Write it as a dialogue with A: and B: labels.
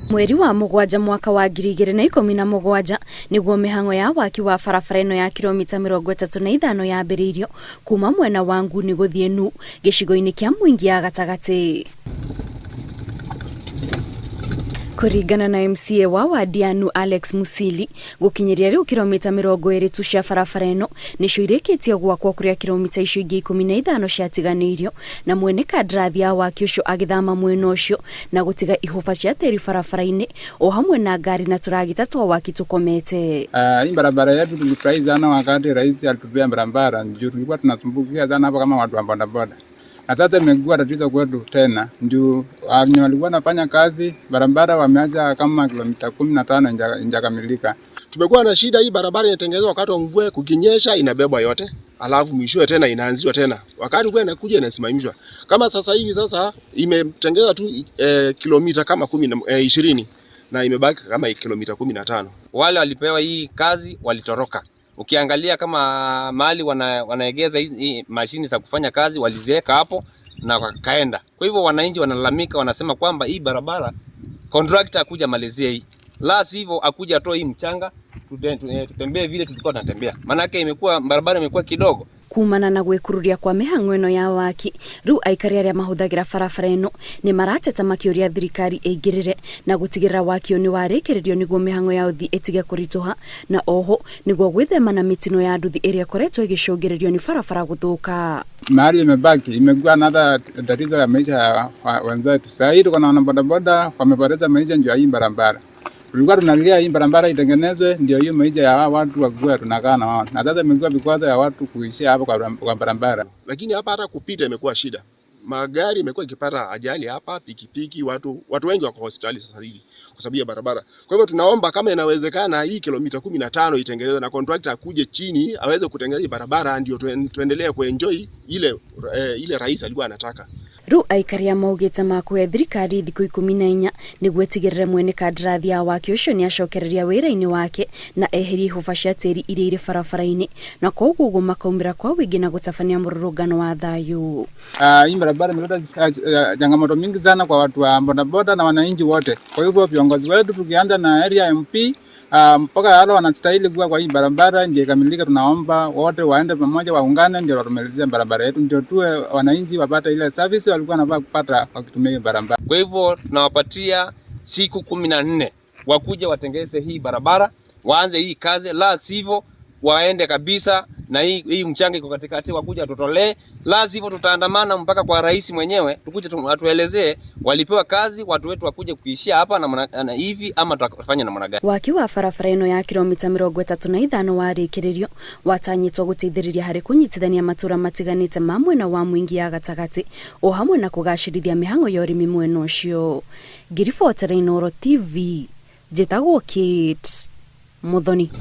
A: Mweri wa 7 mwaka wa 2017 niguo mihango ya waki wa barabara ĩno ya kilomita 35 yambĩrĩirio kuma mwena wa Nguni gũthiĩ Nu gĩcigo-inĩ kĩa Mwingi ya gatagatĩ. Kũringana na MCA wa wadi ya Nu Alex Musili, gũkinyĩria rĩu kilomita 20 tu cia barabara ĩno nĩcio irĩkĩtie gwakwo, kũrĩa kilomita icio ingĩ 15 ciatiganĩirio na mwene kandarathi ya waki ũcio agĩthama mwena ũcio na gũtiga ihũba cia tĩri barabara-inĩ o hamwe na ngari na tũragita twa waki tũkomete.
B: Hii barabara yetu tulifurahi sana wakati rais alitupea barabara, juu tulikuwa tunasumbukia sana hapa kama watu wa bodaboda. Na sasa imekuwa tatizo kwetu tena, juu wenye walikuwa wanafanya kazi barabara wameacha kama kilomita 15 haijakamilika.
C: Tumekuwa na shida hii barabara inatengenezwa wakati wa mvua, kukinyesha inabebwa yote, alafu mwishowe tena inaanziwa tena. Wakati mvua inakuja inasimamishwa. Kama sasa hivi sasa imetengenezwa tu kilomita kama kumi na 20 na imebaki kama kilomita 15.
D: Wale walipewa hii kazi walitoroka. Ukiangalia kama mahali wanaegeza hii mashini za kufanya kazi waliziweka hapo na wakaenda. Kwa hivyo wananchi wanalalamika, wanasema kwamba hii barabara contractor akuja malizie hii. La sivyo akuja atoe hii mchanga tutembee vile tulikuwa tunatembea. Maana yake barabara imekuwa kidogo.
A: Kumana na gwikururia kwa mihango ĩno ya waki, rĩu aikari arĩa mahũthagĩra barabara ĩno nĩ marateta makĩũria thirikari ĩingĩrĩre na gũtigĩrĩra waki ũyũ nĩ warĩkĩrĩrio nĩguo mĩhango ya ũthii ĩtige kũritũha, na oho nĩguo gwĩthema na mĩtino ya nduthi ĩrĩa ĩkoretwo ĩgĩcũngĩrĩrio nĩ barabara gũthũka.
B: Mahali imebaki imekuwa another tatizo ya maisha ya wenzetu. Sasa hivi tuko na wanabodaboda wamepoteza maisha juu ya hii barabara. Tulikuwa tunalia hii barabara itengenezwe ndio hiyo maisha ya hawa watu wakuwa tunakaa na wao. Na sasa imekuwa vikwazo ya watu kuishia hapo kwa barabara.
C: Lakini hapa hata kupita imekuwa shida. Magari imekuwa ikipata ajali hapa, pikipiki, watu wengi wako hospitali sasa hivi kwa sababu ya barabara. Kwa hivyo tunaomba kama inawezekana hii kilomita 15 itengenezwe na contractor akuje chini aweze kutengeneza hii barabara ndio tuendelee kuenjoy ile rais alikuwa anataka.
A: Rĩu aikari a maugĩte makũhe thirikari thikũ 14 nĩguo ĩtigĩrĩre mwene kandarathi ya waki ũcio nĩacokereria wĩra-inĩ wake na eherie ihũba cia tĩri iria irĩ barabara-inĩ, na koguo ũguo makaumĩra kwa wĩingĩ na gũtabania mũrũrũngano wa thayũ.
B: Hii barabara imeleta changamoto mingi sana kwa watu wa bodaboda na wananchi wote. Kwa hivyo viongozi wetu tukianza na area MP, mpaka wale wanastahili kuwa kwa hii barabara ndio ikamilike, tunaomba wote waende pamoja, waungane ndio watumalizie barabara yetu, ndio tuwe wananchi wapate ile service walikuwa wanafaa kupata wakitumia hii barabara.
D: Kwa hivyo tunawapatia siku 14 wakuja watengeze hii barabara, waanze hii kazi, la sivyo waende kabisa na hii mchanga iko katikati wakuja tutolee, la sivyo tutaandamana mpaka kwa rais mwenyewe tukuje atuelezee walipewa kazi watu wetu wakuje kuishia hapa na hivi ama tutafanya namna gani.
A: Waki wa barabara ĩno ya kilomita 35 warĩkĩrĩrio watanyĩtwo gũteithĩrĩria harĩ kũnyitithania matũra matiganĩte ma mwena wa Mwingi ya gatagatĩ o hamwe na kũgacĩrithia mĩhang'o ya ũrĩmi mwena ũcio. Ngiribotera Inooro TV, njĩtagwo Kate Muthoni.